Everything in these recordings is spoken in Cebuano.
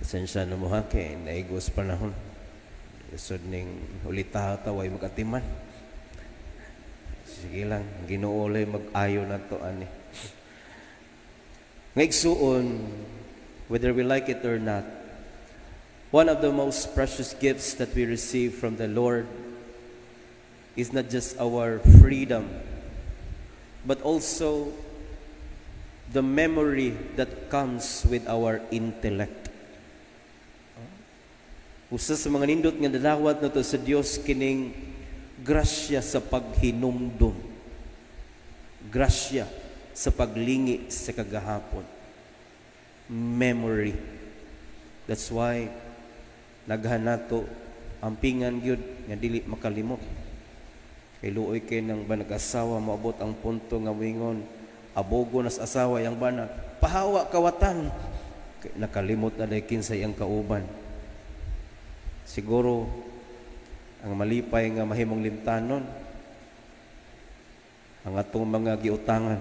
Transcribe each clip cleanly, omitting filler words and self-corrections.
Pasensya na mo ha, kay naigos panahon. Lisod ning ulita ta, way magatiman. Sige lang, Ginoo lay mag-ayo na to ani. Nga igsuon, whether we like it or not, one of the most precious gifts that we receive from the Lord is not just our freedom, but also the memory that comes with our intellect. Usa sa mga nindot nga nadawat nato sa Dios kining grasya sa paghinumdum. Grasya sa paglingi sa kagahapon. Memory. That's why naghan nato ampingan gyud nga dili makalimot. Kay luoy kay nang ba nag-asawa, moabot ang punto nga moingon, abogo na sa asawa yang bana, "Pahawa kawatan." Kay nakalimot na dahil kinsay ang kauban. Siguro ang malipay nga mahimong limtanon ang atong mga giutangan.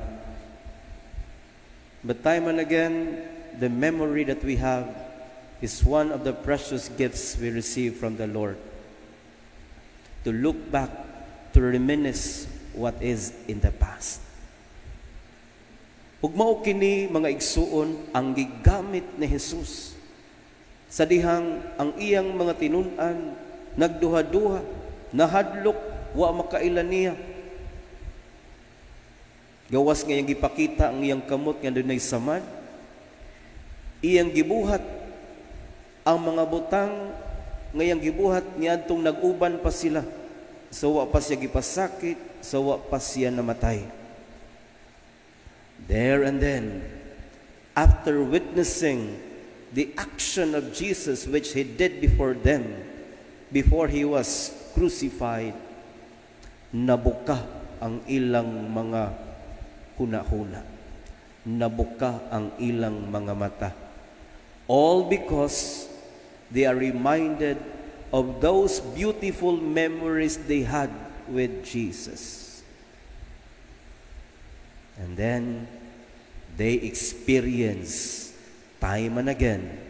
But time and again, the memory that we have is one of the precious gifts we receive from the Lord. To look back, to reminisce what is in the past. Ug mao kini, mga igsuon, ang gigamit ni Jesus sa dihang ang iyang mga tinun-an nagduha-duha, nahadlok, wa makaila niya. Gawas nga iyang gipakita ang iyang kamot nga dunay samad, iyang gibuhat ang mga butang nga iyang gibuhat niadtong nag-uban pa sila. So wa pa siya gipasakit, so wa pa siya namatay. There and then, after witnessing the action of Jesus which he did before them, before he was crucified, nabuka ang ilang mga hunahuna. Nabuka ang ilang mga mata. All because they are reminded of those beautiful memories they had with Jesus. And then they experience time and again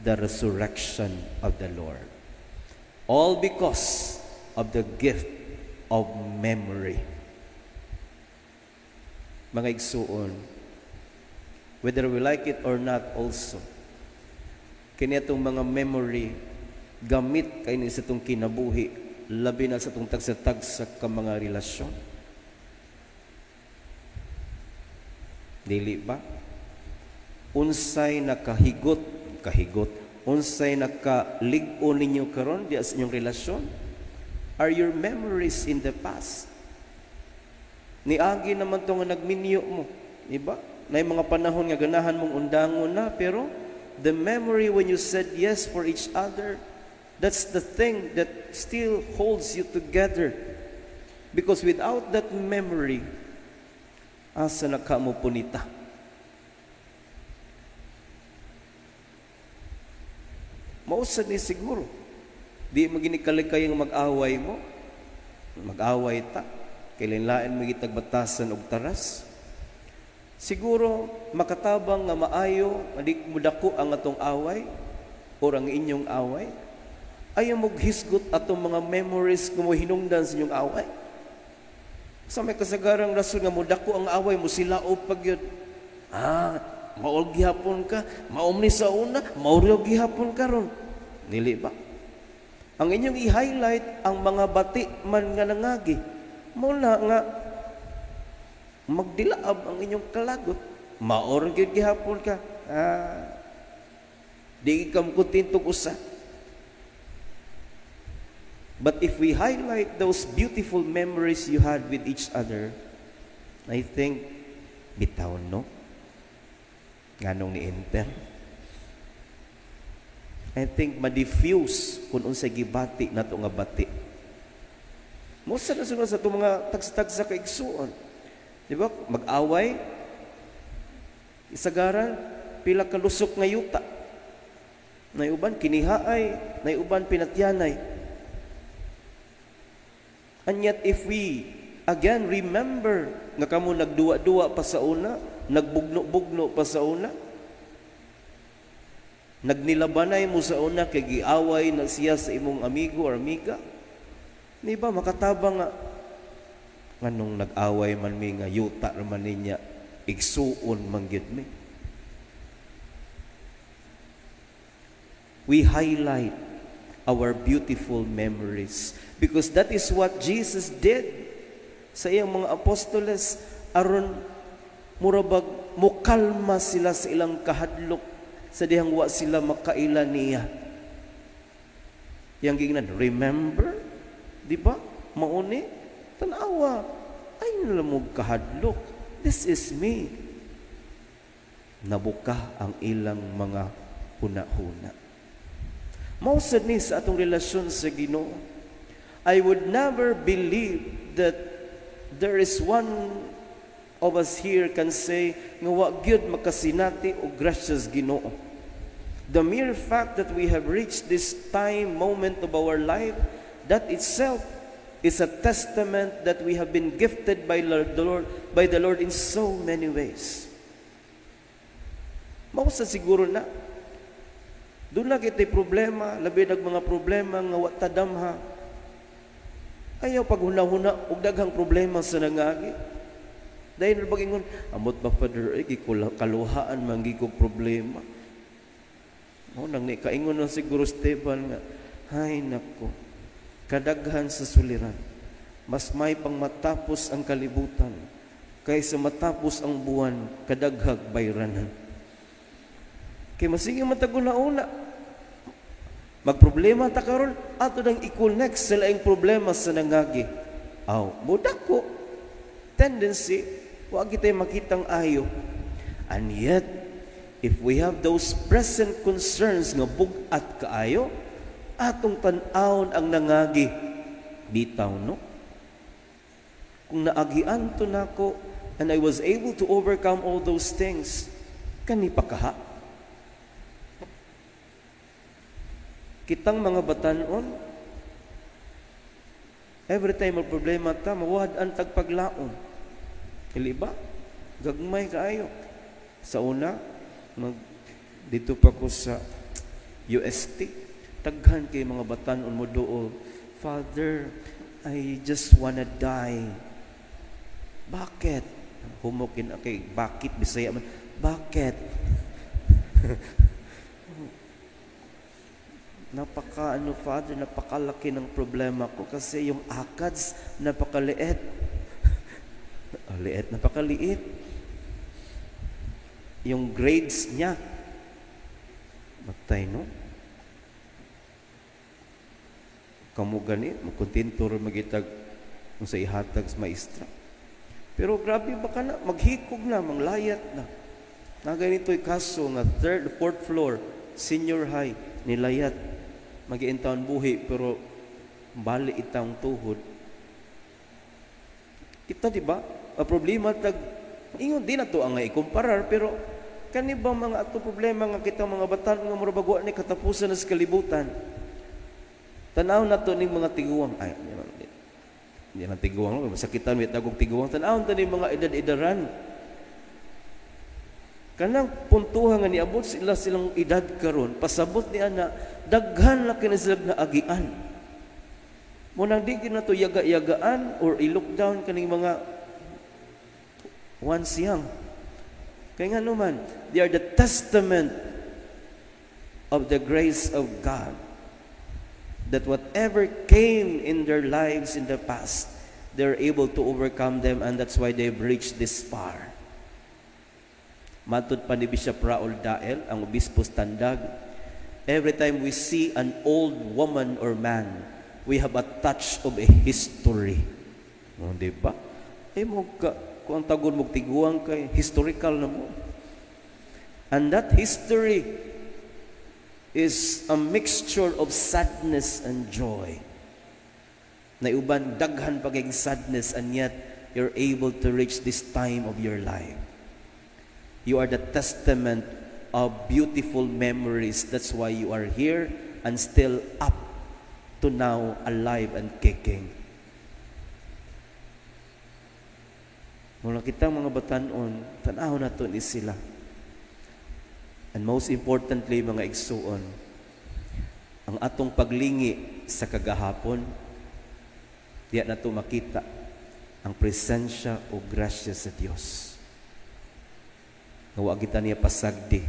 the resurrection of the Lord. All because of the gift of memory. Mga igsuon, whether we like it or not also, kini atong mga memory, gamit kay ni sa atong kinabuhi, labi na sa atong tagsa-tagsa ka mga relasyon. Dili ba? Unsay nakahigot, kahigot, unsay nakalig-on ninyo karon diya sa inyong relasyon? Are your memories in the past? Niagi naman to nga nagminyo mo, di ba? Nay mga panahon nga ganahan mong undangon na, pero the memory when you said yes for each other, that's the thing that still holds you together. Because without that memory, asa na ka mo punita? Mausad ni siguro. Di mo ginikalikay ang mag-away mo. Mag-away ta. Kailanlain mo gitagbatasan og taras. Siguro makatabang nga maayo, di mo dako ang atong away or ang inyong away. Ayaw mo hisgot atong mga memories kung mo hinungdan sa inyong away. Sa may kasagarang rason nga mo dako ang away mo sila o pagyud. Maol gihapon ka, maom ni sa una, maol gihapon karon. Dili ba? Ang inyong i-highlight ang mga bati man nga nangagi. Muna nga magdilaab ang inyong kalagot. Maor gyud gihapon ka. Di ka mokontentong usa. But if we highlight those beautiful memories you had with each other, I think, bitaw no? Nganong ni-enter? I think ma-diffuse kung unsay gibati nato nga bati. Musa na sunod sa itong mga tagsa-tagsa kaigsuon. Di ba? Mag-away, isagaran, pila ka lusok nga yuta. Naiuban kinihaay, naiuban pinatyanay. And yet, if we again remember nga kamo nagduwa-duwa pa sa una, nagbugno-bugno pa sa una, Nagnilabanay mo sa una kay giaway na siya sa imong amigo or amiga. Di ba makatabang nga nganong nag-away man mi nga yuta raman ninya, igsuon man gyud mi. We highlight our beautiful memories because that is what Jesus did sa iyang mga apostoles aron murabag mukalma sila sa ilang kahadlok sa dihang wa sila makaila niya. Yang gingnan, remember? Di ba? Mauni? Tanawa, ay nalamog kahadlok. This is me. Nabuka ang ilang mga huna-huna. Mausad ni sa atong relasyon sa Ginoo. I would never believe that there is one of us here can say nga wa gyud makasinati og gracious Ginoo. The mere fact that we have reached this time moment of our life, that itself is a testament that we have been gifted by the Lord in so many ways. Mao sa siguro na doon na kita'y problema, labi nag mga problema nga wa tadamha. Ayaw paghuna-huna og daghang problema sa nangagi. Dahil na bagingon, amot ba, Father, ay kaluhaan man ko problema. O, nang ni kaingon na siguro Esteban nga, hay nako, kadaghan sa suliran, mas may pang matapos ang kalibutan, kaysa matapos ang buwan, kadaghag bayranan. Kay masige mataguna-una, magproblema ta karon, ato nang i-connect sa laing problema sa nangagi. Aw, mudako. Tendency, wa kitay makitang ayo. And yet, if we have those present concerns nga bug-at kaayo, atong tan-awon ang nangagi. Bitaw, no? Kung naagian to nako and I was able to overcome all those things, kani pa kaha. Kitang mga batanon, every time ang problema ta, mawad ang tagpaglaon. Dili ba? Gagmay kaayo. Sa una, dito pa ko sa UST, taghan kay mga batanon mo dool, "Father, I just wanna die." Bakit? Humukin kay bakit Bisaya man. Bakit? Napaka ano, Father, napakalaki ng problema ko kasi yung ACADS napakaliit. Liit, napakaliit. Yung grades niya, matay, no? Kamu gani, magkontento rin magitag kung sa ihatag sa maestra. Pero grabe ba ka na, maghikog na, manglayat na. Na ganito'y kaso nga third, fourth floor, senior high, nilayat. Magiintaon buhi, pero bali itang tuhod. Kita, di ba? Ang problema, tag, ingon, di na to ang ikumparar, pero kani ba mga ato problema nga kita mga batan nga mura bagwa ni katapusan na sa kalibutan? Tanaw na to ning mga tiguang. Ay, hindi na tiguang, masakitan, may tagog tiguang. Tanaw na ning mga edad-edaran. Kanang puntuhan nga niabot sila silang edad karon, pasabot ni ana, daghan na kini sila na agian. Munang di na to yaga-yagaan or i-look down kaning mga once young. Kaya nga naman, they are the testament of the grace of God that whatever came in their lives in the past, they're able to overcome them, and that's why they've reached this far. Matod pa ni Bishop Raul Dael, ang Obispo Tandag, every time we see an old woman or man, we have a touch of a history. O, di ba? Eh, mo ka, kung ang tagon mo tiguang kay, historical na mo. And that history is a mixture of sadness and joy. Naiuban, daghan pagiging sadness, and yet you're able to reach this time of your life. You are the testament of beautiful memories. That's why you are here and still up to now, alive and kicking. Mula kitang mga batanon, tanaw na to ni sila. And most importantly, mga igsuon, ang atong paglingi sa kagahapon, diya nato makita ang presensya o grasya sa Dios. Nga wa kita niya pasagdi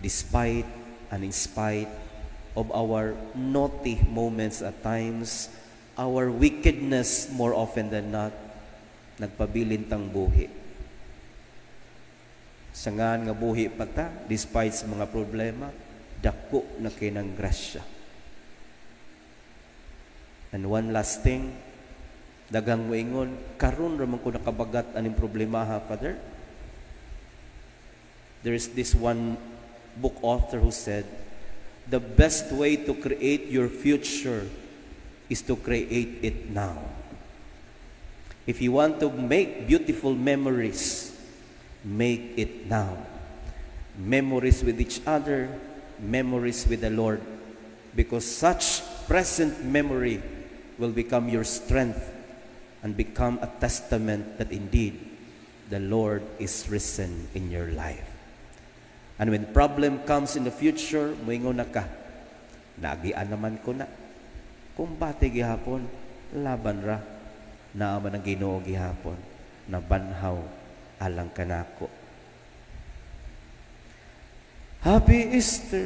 despite and in spite of our naughty moments at times, our wickedness more often than not, nagpabilin tang buhi. Sa ngan nga buhi pa ta, despite sa mga problema, dako na kay ng grasya. And one last thing, daghang moingon, "Karon ra man ko nakabagat aning problema ha, Father." There is this one book author who said, "The best way to create your future is to create it now." If you want to make beautiful memories, make it now. Memories with each other, memories with the Lord. Because such present memory will become your strength and become a testament that indeed the Lord is risen in your life. And when problem comes in the future, moingon na ka, "Naagian naman ko na. Kumbate gihapon, laban ra. Naa man ang Ginoo gihapon, nabanhaw alang kanako." Happy Easter!